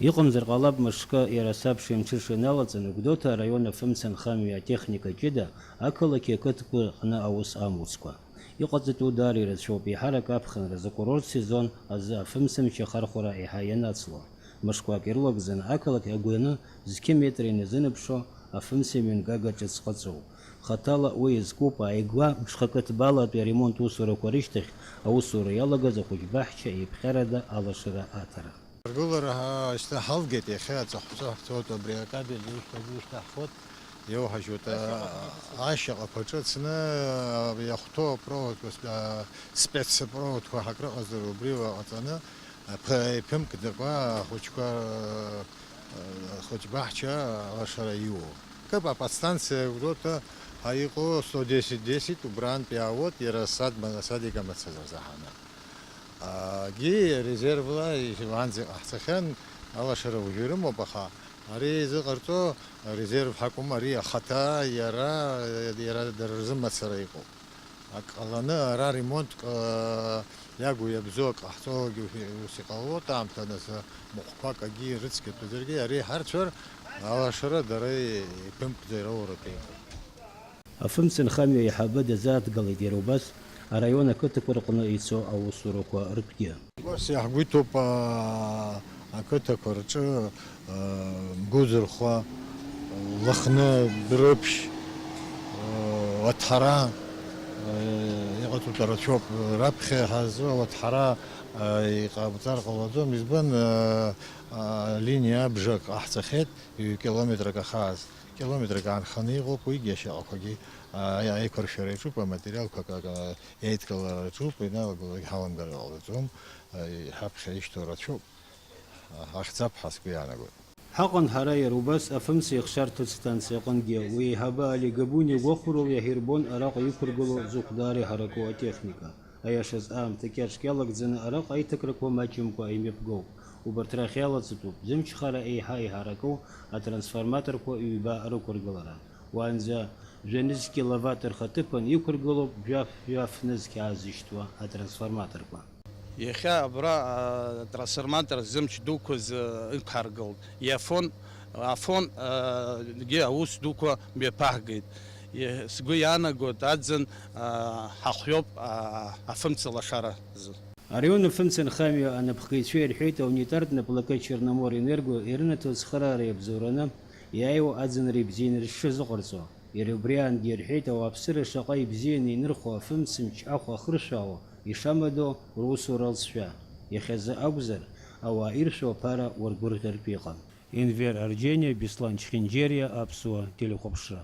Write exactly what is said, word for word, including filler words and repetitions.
Иҟамзар ҟалап мышкы, иара асабша имҽыша иналаҵаны, Гәдоуҭа араион афымца нхамҩа атехника ҷыда ақалақьи ақыҭқәа рҟны аус амуцқәа. Иҟаҵатәу даара ирацәоуп, еиҳарак аԥхынра азы, акурорт сезон азы афымцамч ахархәара еиҳа ианацло. Мышқәак ирылагӡаны ақалақь агәаны зқьы метра иназынаԥшуа афымцамҩа ҩнгага ҿыц ҟаҵоуп. Хаҭала уи иазкуп ааигәа мҽхакы ҭбаалатәи аремонт усурақәа рышьҭахь аусура иалагаз ахәыҷбаҳча еиԥҟьарада алашара аҭара. Аргылара ҳа-, шьҭа ҳалгеит, иахьа аҵыхәҵәа ҳцоит, абри акабель ишьҭагьы ишьҭаҳхуеит, иоуҳажьуеит, а-, ашьаҟақәа ҿыцны, а, иахәҭоу апроводқәа, а, спецпроводқәа ҳакрыҟазар убри уаҟаҵаны, а, ԥ-, иԥымкӡакәа ахәыҷқәа, а, ахәыҷбаҳча алашара иуоу. Кып аподстанциа Гәдоуҭа ҳа иҟоу сто десять десять убрантә иаауеит, иара садма-, садика мацара заҳаны. Агьи резервла уаанӡа иҟаҳҵахьан, алашара уажәы ирымоуп, аха ари изыҟарҵо резерв ҳакәым, ари ахаҭа иара, иара дара рзы мацара иҟоуп. Ак ҟаланы ара ремонтк, а, иагу иабзоу ак ҟаҳҵогьы ус иҟалоит, аамҭа аназы махәқәак агьи рыцқьатәызаргьы, ари иҳарцәар алашара дара иԥымтәӡа ироуратәы иҟоуп. Афымцамҩа аиҳабы дазааҭгылеит иара убас араион ақыҭақәа рҟны ицо аусурақәа ртәгьы. Убас иаҳгәы иҭоуп, а, ақыҭақәа рҿы, а, Мгәыӡырхәа, Лыхны, Дәрыԥшь, а, Уаҭҳара, а, иҟаҵоу рацәоуп. Раԥхьа иҳазо Уаҭҳара, а, иҟабҵар ҟалаӡом. Избан, а, а, линиа абжак ҟаҳҵахьеит, ҩ-километрак ахааз. Километрак аанханы иҟоуп, уигьы ашьаҟақәагьы, а, аиқәыршәара иаҿуп, аматериалқәа акы, акы, еидкылара аҿуп, иналагалак ҳаламгар ҟалаӡом, а, ҳаԥхьа ишьҭоу рацәоуп, а, ахьӡап ҳәа сгәы иаанагоит. Ҳаҟан ҳара иара убас афымца ихшарҭоу станциа аҟынгьы, уи аиҳабы Али Габуниа гәахәарыла иаҳирбон араҟа иқәыргылоу зыхәдаара иҳараку атехника. Аиашаз, аамҭа кьаҿк иалагӡаны араҟа аиҭакрақәа маҷымкәа имҩаԥгоуп. Убарҭ рахь иалаҵатәуп зымчхара еиҳа иҳараку атрансформаторқәа ҩба рықәыргылара. Уаанӡа жәа-нызқь киловатт рхаҭыԥан иқәыргылоуп жәаф-жәаф нызқь аазышьҭуа атрансформаторқәа. Иахьа абра, а, атрансформатор зымч дуқәаз, а, ықәҳаргылт. Иафон, афон, а, гьы аус дуқәа мҩаԥаҳгеит. Е-, сгәы иаанагоит, аӡын, а, ҳахәҩоуп, а, афымца лашаразы. Араион афымца нхамҩа анапхгаҩцәа ирҳәеит, аунитартә наплакы Черноморэнерго ирынаҭо ацхыраара иабзоураны иааиуа аӡынра ибзианы рышшазыҟарҵо. Иара убри аангьы ирҳәеит, ауааԥсыра шаҟа ибзианы инырхуа афымцамч ахә ахыршәаауа ишамадоу русура алҵшәа. Иахьазы акәзар, ауаа иршәу аԥара уаргәырӷьартә иҟам. Енвер Арџьениа, Беслан Чхинџьериа, Аԥсуа телехәаԥшра.